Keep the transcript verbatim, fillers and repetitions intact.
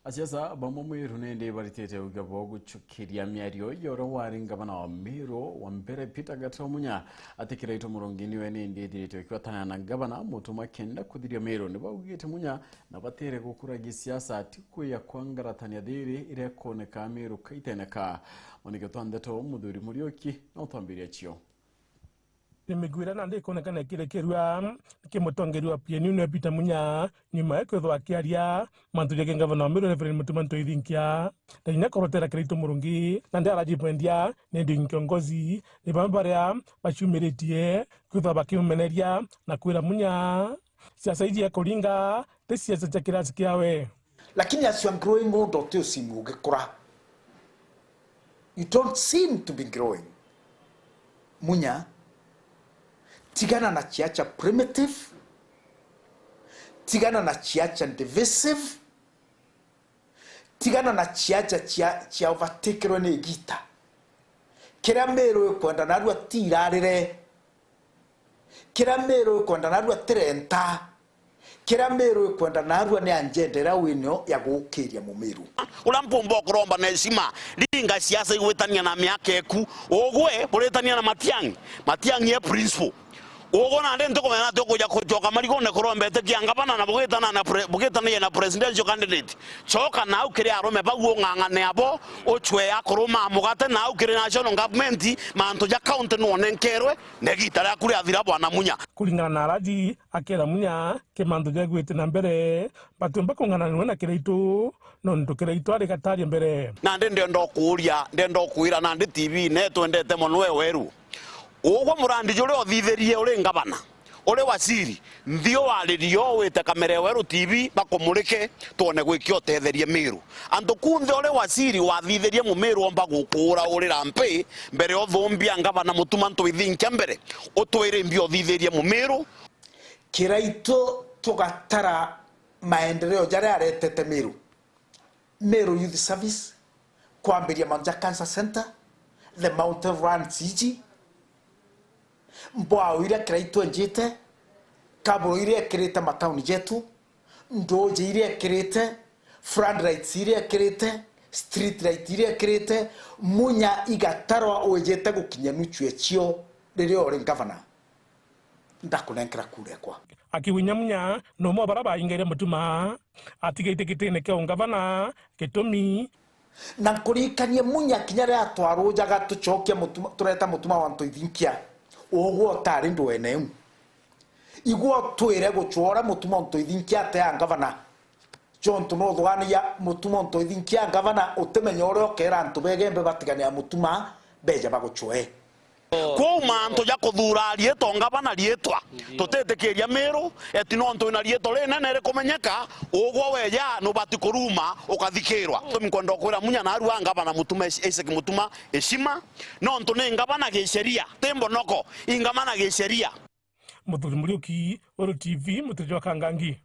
Asiasa bamwe Mwiru nindi baritite uge bwa guchukiria miario ya uria wari ngavana wa Meru wa mbere Peter Gatoo Munya ati Kiraitu Murungi niwe nindi ithirite ikwatanana na ngavana Mutuma kenda kuthiria Meru. Nibaugite Munya na batire gukura gisiasa ati kuya kwa ngaratania thiri iria ikoneka Meru kaiteneka. Mwaniki twa ndeto Muthuri Muriuki na utwambiria cio. Ni migwira nandi ikonekana ikirekerua ki mutongeria wa P N U niwe Peter Munya, nyuma ya kwithwa akiaria mantu jegii ngavana wa Meru Reverend Mutuma Ntoithinkia. Na inya kurotera Kiraitu Murungi, nandi araji bwendia ni ndio kiongozi, ni bamwe baria baciumiritie kwithwa bakimumeneria na kwira Munya siasa iji ekuringa ti siasa cia kirasi kiawe. Lakini as you are growing old, uti usimu ugikura. You don't seem to be growing. Munya, tigana na ciaca primitive, tigana na ciaca divisive, tigana na ciaca cia, cia overtakerwe ni igita. Kiria Meru ikwenda narua ti irarire. Kiria Meru ikwenda narua ti renta. Kiria Meru ikwenda narua ni agenda iria winio ya gukiria Mumiru. Uria mpumba ukuromba na heshima, ringa siasa igwitania na miaka eku. Ugwe buritania na Matiang'i. Matiang'i e principal. Ugwe nandi ntukumenya ati ukuja kucoka marigune kurombete kia ngavana na bugitana na pre-, bugitanagia na presidential candidate. Coka nau kiri arume bau ung'ang'ane abo, ucwee akuru ma mugate nau kiri national government, mantu ja county nwonenkerwe, na igita riaku riathira bwana Munya. Kuringana na Araji, akera Munya, ki mantu jegwite na mbere, batiumba kung'ananua na Kiraitu, nontu Kiraitu ari gataria mbere. Nandi ndenda ukuuria, ndenda ukwira nandi T V netwendete mono e weru. Ugwe murandi juria uthithirie uri ngavana, uri waziri, nthi uwaririe o wite kamera ya Weru T V bakumurike, twone gwiki utetherie Miru. Antu kunthe uri waziri wathithirie Mumiru omba gukuura urira mpi mbere uthumbia ngavana Mutuma Ntoithinkia mbere, utwire mbi uthithirie Mumiru. Kiraitu tugatara maendeleo jaria aretete Miru. Meru Youth Service, kwambiria mantu ja Cancer Center, the mountain runs iji, mbwao iria Kiraitu enjite, kaburo iria ekirite matauni jetu, nduuji iria ekirite, flood lights iria ekirite, street light iria ekirite, Munya igatarwa wijite gukinya nuchu ecio riria uri ngavana. Ndakunenkera kura ekwa. Akiwinya Munya, numwe wa bara baingaire Mutuma, atigite gitine kia ungavana, gitumi. Na nkuririkanie Munya kinya riria twarujaga tucokia Mutuma, tureta Mutuma wa Ntoithinkia, ugwe utari ndwene iu. Igwe utwire gucwora Mutuma wa Ntoithinkia atea ngavana. Jontu nuthuganagia Mutuma Ntoithinkia ngavana, utimenya uria ukera antu begembe batigane na Mutuma, beja bagucwee. Kwou mantu ja kuthuura riitwa ngavana riitwa, tutitikiria Miru, eti nontu wina riitwa rinene rikumenyeka, ugwe weja nubati kuruma ukathikirwa. Tumi nkwenda ukwira Munya narua ngavana Mutuma, Isaac Mutuma, heshima, nontu ni ngavana gisheria, ti mbonoko, i ngavana gisheria. Muthuri Muriuki, Weru T V, Muteja wa Kangangi.